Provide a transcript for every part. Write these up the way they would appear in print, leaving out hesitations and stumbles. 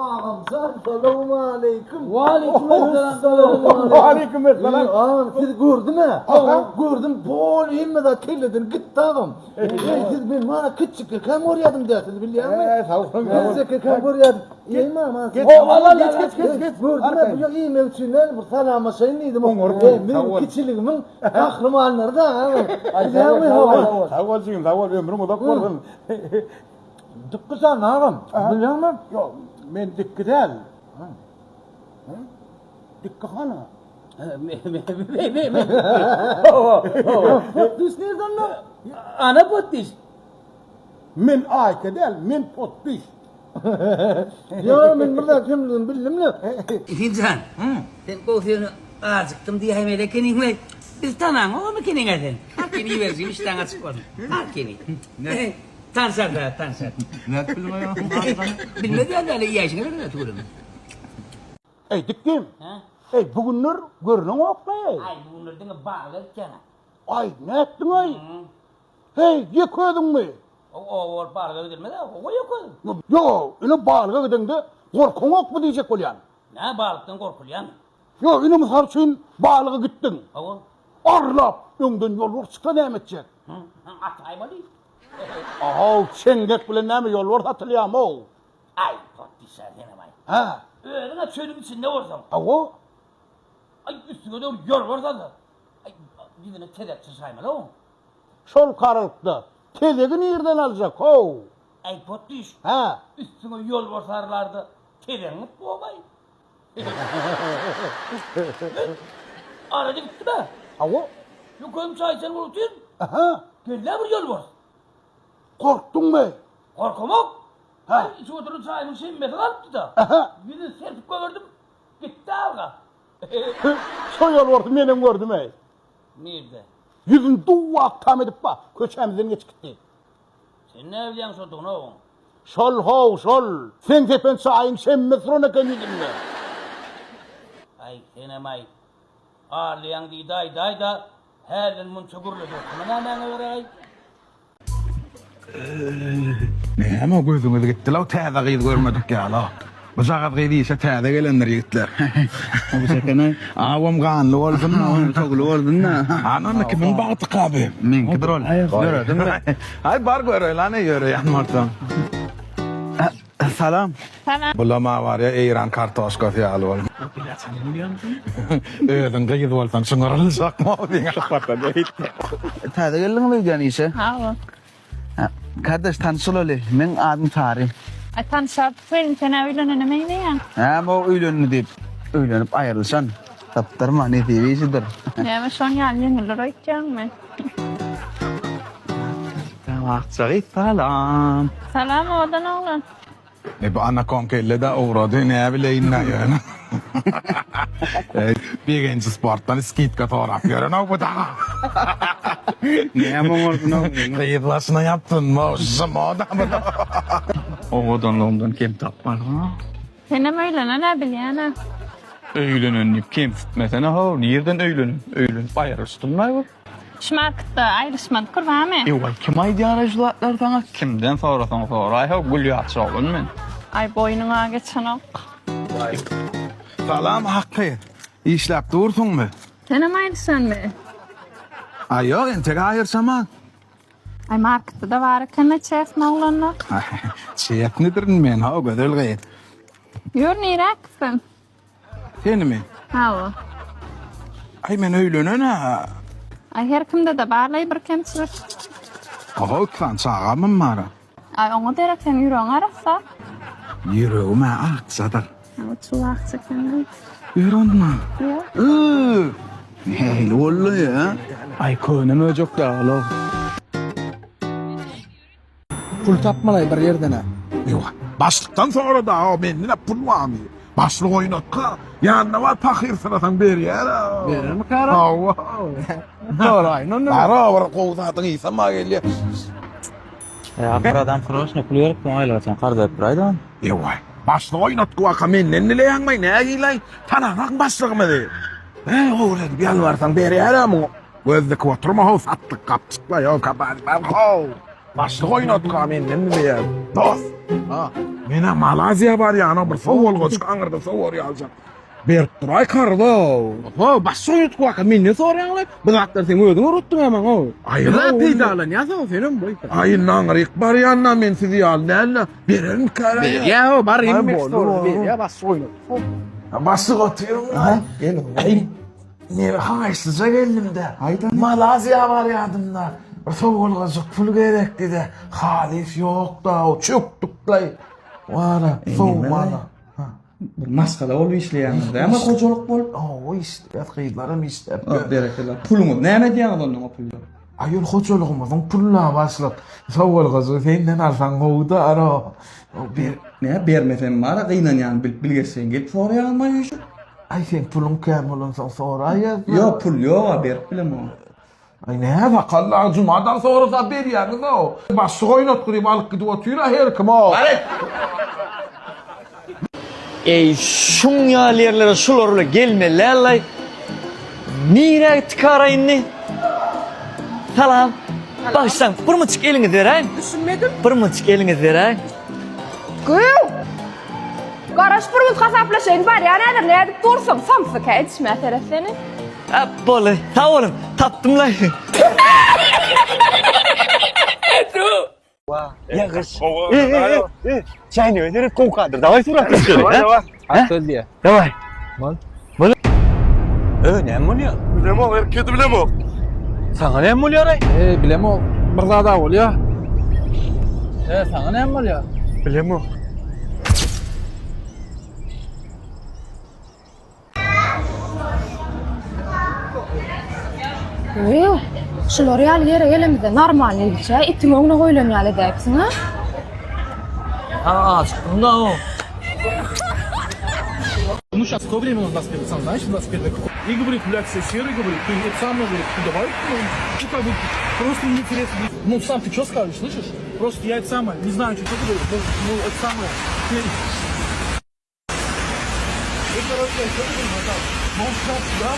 Agamjan salowmaleýkim. Waleýkim esselam. Waleýkim esselam. Agam sizi gördüm ha. Gördüm bol hemme zat kelleden gitdi agam. Ey siz men mana kiçjikkäm görýärdim dä sizi bilýäňmi? Eee sag boluň. Kiçjikkäm görýärdim. Eý mama. Geç, O, al, al, geç, al, geç, geç, geç. Gördüm ha bu iýmek üçin näme bir salamlaşaýyn diýdim. Oňaryp, Ey, sag meniň bol. kiçiligimiň gahrymanlary da agam. Bilýäňmi? Sag bol jigim, sag bol. Ömrüň uzak bolsun. Dikki sen agam, bilýäňmi? Ýok, men dikki däl. Dikki hana. Potdiş nirden lan? Ana potdiş. Men Aýka däl, men potdiş. Ýok, men bir zat kimligini bildim-le. Ikinjan, sen gowsy ýöne ajykdym diýäýmeli ekeniň-le. Biz tanaňogam ekeniň-ä sen. Arkaýyn iýiberjigim, işdäň açyk bolsun. Arkaýyn iý. Tanşar da, tanşar. Nädip bilmeýän? Bilmez ýaly däl, iýäýşiňe gerek tüweleme. Eý, dikgim. Hä? Eý, bu günler görneňok-la-eý. Aý, bu günler diňe balyk ekýän-ä. Aý, nätdiň-eý? Heý, ýeke özüňmi? O oba bolup balyga gidilmez-ä, oba ýeke özüm. Ýok, ine balyga gideňde gorkaňokmy diýjek bolýan. Nä, balykdan gorkulýarmy? Ýok, ine mysal üçin balyga gitdiň. Hawa. Arlap, öňden ýolbars çyksa näme etjek? Ataýmaly. Ahow, çeňňek bilen näme ýolbars atylýamy-ow? Aý, potdyşa senem-aý. Hä? Özüň-ä çölüň içinde bolsaň. Hawa. Aý, üstüňe dogry ýolbars alsa. Aý, ýüzüne tezek çyşaýmaly-ow. Şol karalykda tezegi nirden aljak, how? Aý, potdyş. Hä? Üstüňe ýolbars arlarda tezegiň gyt bomaý. Arada gitdim-ä. Hawa. Ýüküm çaý içen bolup otyryn. Aha. Geldi-ä bir ýolbars. Gorkduňmy? Gorkamok. Hä. Içip oturan çaýymyň şemmesi galypdy-da. Aha. Ýüzüni serpip goýberdim. Gitdi alga. Şo ýolbarsy menem gördüm-eý. Nirde? Ýüzüni duw-ak tam edip ba, köçämizden geçip gitdi. Sen näbilýäň şodugyny oň? Şol how, şol. Seň sepen çaýyň şemme suran eken ýüzünde. Aý, senem-aý. Arlaýaň diýdi aýdaý-da, hälden munça gürledip oturma nämäňe geregaý? Näme gözüňiz gitdi-law täze gyz görmedik ýaly. Bujagaz gyz işe täze gelendir ýigitler. Çekene. Awam ganly bolsun. Togly bolsun-da. Ana onda kimiň bagtyka bu? Meňkidir ol. Ýöredimmi? Aý bar göreýli ana ýöreýän bolsaň. Salam. Salam. Bulam-a barýa eýran kartoşkasy ýaly bolup. Özüň gyz bolsaň şuňa yryljakmy Täze geldiňmi öýdýän işe? Hawa. Kardeş tanyş bolaly. Meň adym Sary. Aý tanyşardyk welin sen-ä öýlenene meňzeýäň. Näme o öýlendi diýip. Öýlenip aýrylyşan. Sypdyrma nesibe işidir. Näme şon ýaly ýeňildir öýtýäňmi? Akja gyz salam. Salam owadan oglan. E bu anakon kelle-de ugrady, näbileýin-dä ýöne. Begenji sportdan skidka sorap ýören-ow bu dagy. Näme oňardyň-ow? Gyz başyna ýapsyn, žmoda bu. Owadanlygymdan kem tapmadyň-a. Senem öýlenen-ä bilýän-ä. Öýlenen diýip kemsitmesene how, nirden öýlenen? Öýlenip aýrylyşdym-laý bir. Şu marketde aýrylyşmadyk barmy? Ewaý kim aýdýaraý şu zatlary saňa? Kimden sorasaň soraý how, gül ýaçy oglan men. Aý boýnuňa geçenok. Salam Hakky. Işläp dursuňmy? Senem aýryşanmy? Aý ýok entek aýyrşaman. Aý marketde-de bar eken-le çesme oglanlar. Çesnidirin men how gözel gyz. Ýör niräkisiň? Senimi? Hawa. Aý men öýlenen-ä. Aý her kimde-de bar-laý bir kemçilik. Oho iki sany çagamam bar-a. Aý oňa derek seň ýüregiň arassa. Ýüregim-ä akjadyr. Hawa çuw akja eken-le. Ýör onda. Ýör. Üü! Nähili boldy-a? Aý köne möjek dagla. Pul tapmalaý bir ýerden-ä. Ewa, başlykdan sora-da, mende-de pul barmy? Başlyk oýnatga, ýanyna bar pahyrsyrasaň berýär-ä. Berermikä-ra? Hawa. Soraýyn onda. Bar-a, bir gowy zadyň ysam-a gelýär. Ýa bir adam sroçno pul gerek muňa aýlyga çen karz berip duraýda ony. Ewa, başlyk oýnatgy waka menden dileýäňmi, nägilaý? Tanaňok başlygymyzy. He, gowy edip ýalbarsaň berýär-ä muňa. Göz dikip oturma how satlyk gapjykla ýok kaban bar how. Başlyk oýnatga menden dileýär. Dos. Ha. Menä Malaziýa barýan, bir sowalgajyk aňyrda sowar ýaljak. Berip duraý karz-ow. Ho, başga ýutk waka menden soraýaňlaý. Bu zatlary sen özüň öwretdiň-ä maňa. Aý, Zat peýdalanýarsyň senem bu. Aý, naňryk barýan-da men sizi ýaly däl-de. Berermikäler? Berýär, bar Aý, hemme boldy, sorag boldy. berýär, başga oýnat. Başlyk otyryn. Gel. Aý, ne haýsyja geldim-de. Malaziýa barýardym-da. Bir sowalgajyk pul gerekdi-de. Halys ýok-da, çökdük-laý. Wara, sowmana. Bir maşgala bolup işleýäňiz dämi hojalyk bolup? Hawa işleýäs, gyzlaram işläp. Ah, berekella. Puluňyz näme edýäňiz ondan o puldan? Aýol hojalygymyzyň puluna başlyk. Sowalgajygy senden alsaň gowy-da, aro. Ber. Nä bermesem bara gynanýan bilip bilgeşleýin gelip soraýaňmy üýşüp? Aý seň puluň kän bolansoň soraýýas. Ýok pul ýog-a berip bilemok. Aý nä sakalla jumadan sorasa berýäňiz-ow. Başlyk oýnatgy diýip alyp gidip otyr-a her kim-ow. Eý şuň ýaly ýerlere şular bilen gelmeli däl-laý. Nirä gitdikara indi? Salam. Bagyşlaň, bir munçuk eliňizi beräýiň. Düşünmedim. Bir munçuk eliňizi beräýiň. Gyw! Garaş bir gün hasaplaşaýyn barýan häzir nädip dursuň samsyk hä edişmä seret seni. Ap boldy. Sag boluň. Tapdym-laý. Ýagyş. Ey, ey, ey, çäýnege seret gowy kadr. Daway surat düşeli. Daway, daway. At söz diýe. Daway. Bol. Bol. Ö, näme bolýar? Bilemok, erkedi bilemok. Saňa näme bolýar aý? Ey, bilemok. Bir zada bolýar. E, saňa näme bolýar? Bilemok. Ew, şular ýaly ýere gelemizde normalny ýigitçä itiň öňüne goýlan ýaly edäýipsiň a? Ha, açykdym da o. Ну сейчас, какое время у нас 21, сам знаешь, 21 какой? И говорит, блядь, все серый, говорит, ты это самое, говорит, ты давай, ну, ну, как бы, просто мне интересно, ну, сам ты что скажешь, слышишь? Просто я это самое, не знаю, что ты говоришь, ну, ну, это самое, ты... Ну, короче, я что говорю, братан? Ну, он сказал, да?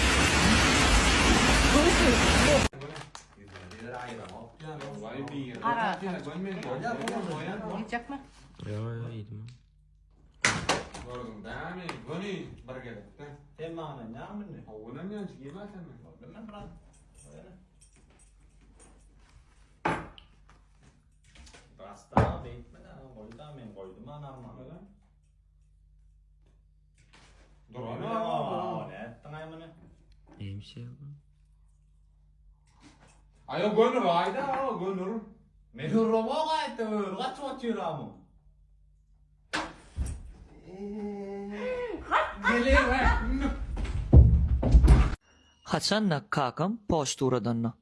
Haçanda kakam poçta ugradanda.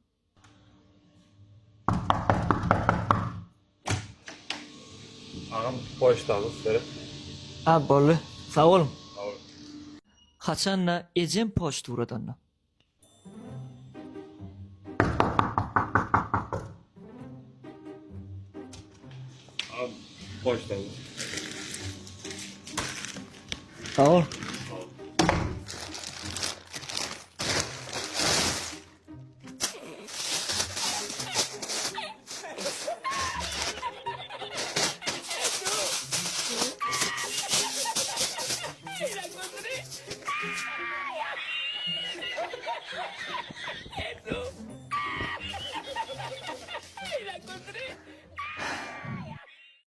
Agam poçtaňyz seret. A boldy. Sag boluň. Haçanda ejem poçta ugradanda. Agam poçtaňyz. Sag bol.